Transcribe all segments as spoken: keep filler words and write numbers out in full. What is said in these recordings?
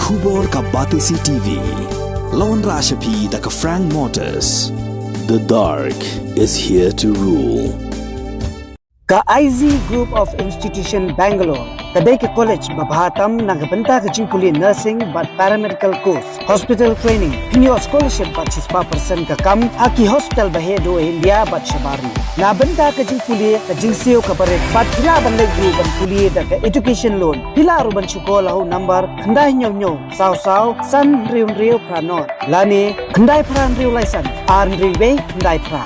Khubor ka Batesi T V. Lawan Rashapi da ka Frank Motors. The dark is here to rule. Ka I Z Group of Institution Bangalore ka dei ka college ba bha tam na ka bynta ka jingpule nursing bad paramedical course, hospital training, pynïoh scholarship bad shispah percent ka kam ha ki hospital ba heh duh ha India bad shabar. Na bynta ka jingpule ka jingsiew ka barit bad phi lah ban leit ruh ban pule da ka education loan, phi lah ruh ban shu call ha u number khyndai hynñiew hynñiew saw saw san hynriew hynriew phra nod lane khyndai phra hynriew lai san ar hynriew wei khyndai phra.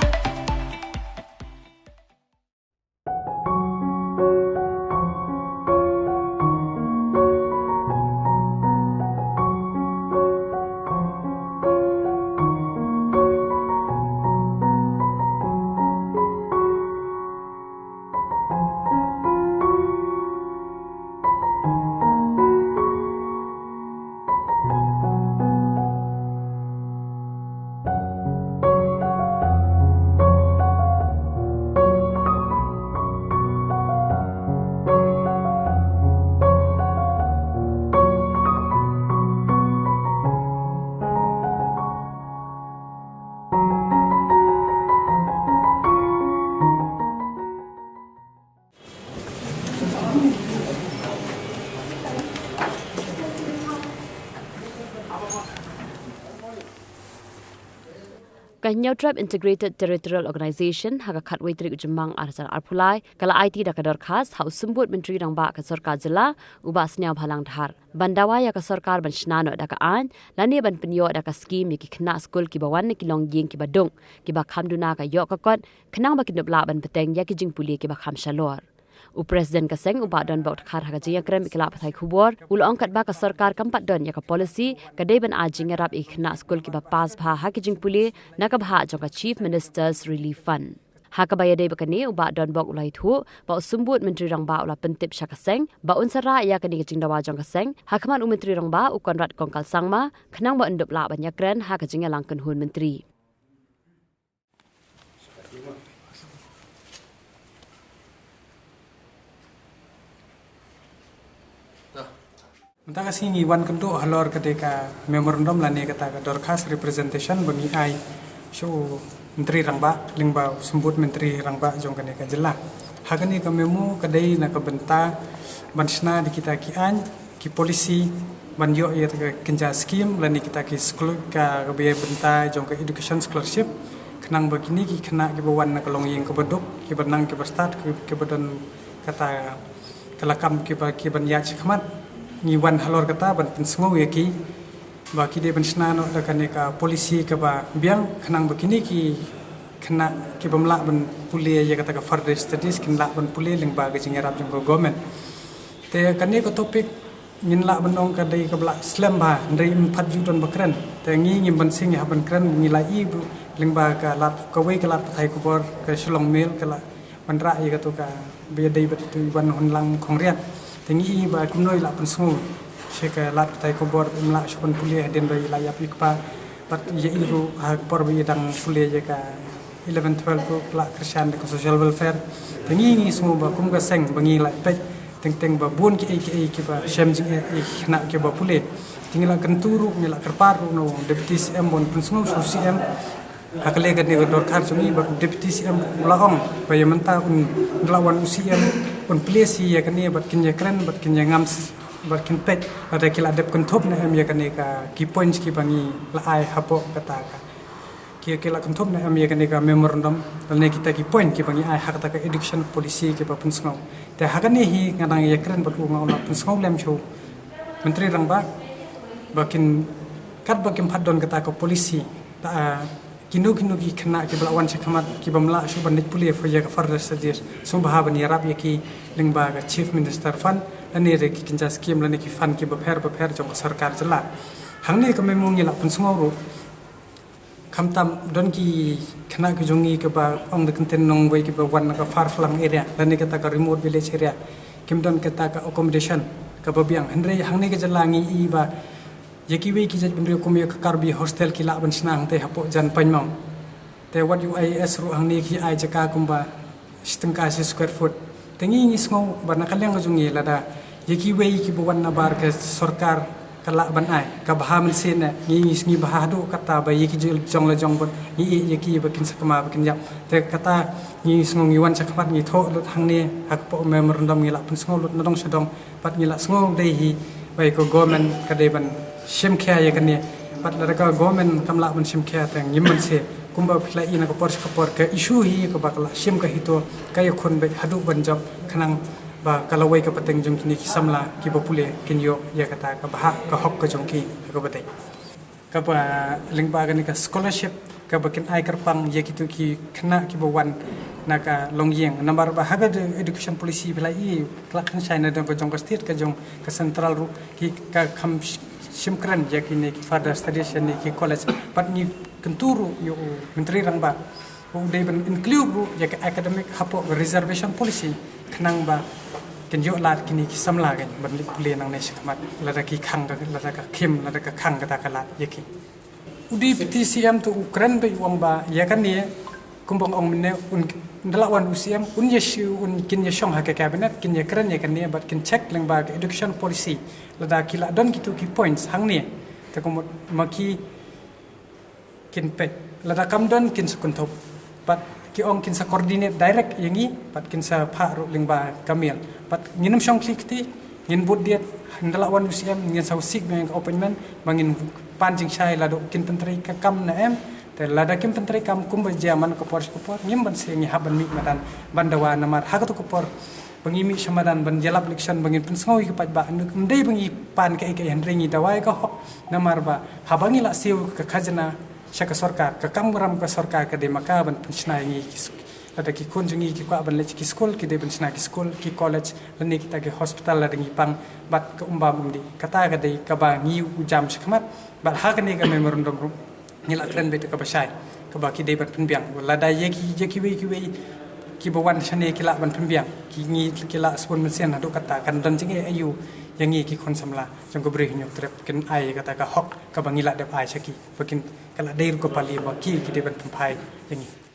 Ka Hynñiewtrep Integrated Territorial Organization ha ka khatwei tarik u Jymmang ar hajar arphew lai ka la aiti da ka dorkhas ha u Symbud Myntri Rangbah ka Sorkar Jylla u Bah Sniawbhalang Dhar ban dawa ïa ka sorkar ban shna noh da ka aiñ lane ban pynïoh da ka skim ïa ki khynnah skul kiba wan na ki longïing kiba duk kiba kham duna ka ïoh ka kot khnang ba kin dup lah ban bteng ïa ki jingpule kiba kham shalor. U President ka seng u Bah Donbok Dkhar ha ka jingïakren bad ki lad pathai khubor u la ong katba ka sorkar kam pat don ïa ka policy ka dei ban ai jingïarap ïa ki khynnah skul kiba pass bha ha ki jingpule na ka bhah jong ka Chief Minister's Relief Fund. Ha kaba ïadei bad kane u Bah Donbok u la ïathuh ba u Symbud Myntri Rangbah u la pyntip sha ka seng ba un sa rah ïa kane ka jingdawa jong ka seng ha khmat u Myntri Rangbah u Conrad Kongkal Sangma khnang ba un dup lah ban ïakren ha ka jingïalang kynhun myntri. Mynta ka sngi ngi wan kynduh halor kata ka memorandum lane kata ka dorkhas representation ba ngi ai sha u Myntri Rangbah lyngba u Symbud Myntri Rangbah jong kane ka jylla. Ha kane ka memo ka dei na ka bynta ban shna da kita ki aiñ ki policy ban ïoh ïa ka kynja skim lane kita ki school ka, kaba ïa bynta jong ka education scholarship khnang ba kine ki khynnah kiba wan na ka longïing kaba duk kiba nang kiba stad ki, kiba don kata ka lakam kiba, kiban ïaid shakhmat. Ngi wan halor kata ban pynsngew ïa ki ba ki dei ban shna noh da kane ka policy kaba biang khnang ba kine ki khynnah kibym lah ban pule ïa kata ka further studies kin lah ban pule lyngba ka jingïarap jong ka government. Te kane ka topic ngin lah ban ong ka dei kaba la slem bha hynrei ym pat ju don ba kren. Te ngi ngim ban sing ïa ban kren ngi la i lyngba ka lad kawei ka lad pathai khubor ka Shillong Mail ka la ban rah ïa katu kaba ïadei bad itu i Banhunlang Khongriat. Te ngi i ba kumno i la pynsngew sha ka lad pathai khubor ym lah shuh ban pule hadien ba i la ïap i kpa bad ïa i ruh ha ka por ba i dang pule ïa ka eleven twelve ruh la kyrshan da ka social welfare. Te ngi ngi sngew ba kum ka seng ba ngi la peit teng teng ba bun kiei kiei kiba shem jingeh ïa ki khynnah kiba pule. Te ngi la kyntu ruh ngi la kyrpad ruh na u Deputy C M ban pynsngew sha u C M. Ha ka lei kane ka dorkhar jong ngi bad u Deputy C M u la ong ba ïa mynta un da la wan u C M un plie shi ïa kane bad kin ïa kren bad kin ïa ngam bad kin peit lada ki la dep kynthup ne em ïa kane ka ki points kiba ngi la ai hapoh kata ka ki, ki la kynthup ne em ïa kane ka memorandum lane kita ki point kiba ngi ai ha kata ka education policy kiba pynsngew. Te ha kane hi nga dang ïa kren bad u nga u la pynsngew lem sha u Myntri Rangbah ba kin katba kim pat don kata ka policy ta, ah, kino kino ki khynnah kiba la wan shakhmat kibym lah shuh ban leit pule ïa ka further studies sngewbha ban ïarap ïa ki lyngba ka Chief Minister Fund lane re ki kynja skim lane ki fund kiba pher ba pher jong ka sorkar jylla. Hangne ka memo ngi la pynsngew ruh khamtam don ki khynnah ki jong ngi kiba ong da ka ktien nongwei kiba wan na ka far flung area lane kata ka remote village area kim don kata ka accommodation kaba biang hynrei hangne ka jylla ngi i ba ïa kiwei ki jaitbynriew kum ïa ka Karbi hostel ki lah ban shna hangtei hapoh jan painmaw. Te wat U I S ruh hangne ki ai jaka kumba shi tyngka shi square foot. Te ngi ngi sngew ba na ka liang ka jong ngi lada ïa kiwei kiba wan na bar ka sorkar ka lah ban ai, ka bha mynsiem ne, ngi, ngi, ngi bha haduh katta ba ïa ki jong la jong bad ngi ïeit ïa ki ba kin sa kma ba kin ïap. Te kata ngi sngew ngi wan shakhmat ngi thoh lut hangne, ha ka por memorandum ngi lah pynsngew lut na dong sha dong, bad ngi lah sngew dei hi, ba ïa ka government ka dei ban shim khia ïa kane, bad lada ka government kam lah ban shim khia te ngim banse, kumba phi la i na ka por sha ka por ka issue hi kaba ka lah shim ka HITO, ka ïakhun beit haduh ban jop khnang ba ka lawei ka pateng jong kine ki samla kiba pule kin ïoh ïa kata ka bha ka hok ka jong ki ha kaba dei. Kaba lyngba kane ka scholarship kaba kin ai kyrpang ïa kito ki khynnah kiba wan na ka longïing. Namar ba ha ka education policy phi la i, ka la kren shai na dong ka jong ka state, ka jong ka central ruh ki ka kham sh-, shim kren ïa kine ki further studies ne ki college. Bad ngi kyntu ruh ïa u Myntri Rangbah u dei ban include ruh ïa ka academic hapoh ka reservation policy khnang ba kin ïoh lad kine ki samla kein ban leit pule nangne shakhmat, lada ki khang ka, lada ka khim, lada ka khang kata ka lad ïa ki. U Deputy C M tu u kren beit u ong ba ïa kane kumba ong mynne un, ynda la wan u C M un ïa shu, un kin ïa shong ha ka cabinet, kin ïa kren ïa kane bad kin check lyngba ka education policy lada ki la don kito ki points hangne. Te kumta ma ki kin peit. Lada kam don kin sa kynthup. Bad ki ong kin sa coordinate direct ïa ngi, bad kin sa phah ruh lyngba ka mail. Bad ngin ym shong khlieh kti, ngin bud diat, ynda la wan u C M, ngin sa sik beit ïa ka appointment, ba ngin pan jingshai lada kin pyntrei ka kam ne em. Te lada kim pyntrei kam kumba jia man ka por sha ka por, ngim banse, ngi hap ban mih madan ban dawa, namar ha kato ka por ba ngi mih sha madan ban ïalap election ba ngin pynsngew ïa ki paidbah, ym dei ba ngi pan kaei kaei, hynrei ngi dawa ïa ka hok. Namar ba haba ngi la siew ka khajna sha ka sorkar, ka kam ram ka sorkar ka dei ma ka ban pynshna ïa ngi ki sk-, lada ki khun jong ngi ki kwah ban leit ki skul, ki dei ban shna ki skul, ki college, lane kita ki hospital lada ngi pang, bad ka um bam um dih. Kata ka dei kaba ngi u jam shakhmat, bad ha kane ka memorandum ruh ngi la kren beit kaba shai, kaba ki dei ban pynbiang. Lada ïa ki, ïa kiwei kiwei kiba wan shane ki lah ban pynbiang, ki ngi ki lah sbun mynsiem haduh katta, kan don jingeh aïu ïa ngi ki khun samla jong ka Bri Hynñiewtrep, kin ai kata ka hok kaba ngi la dep ai sha ki, ba kin, ka la dei ruh ka pali ba ki, ki dei ban pynphai ïa ngi.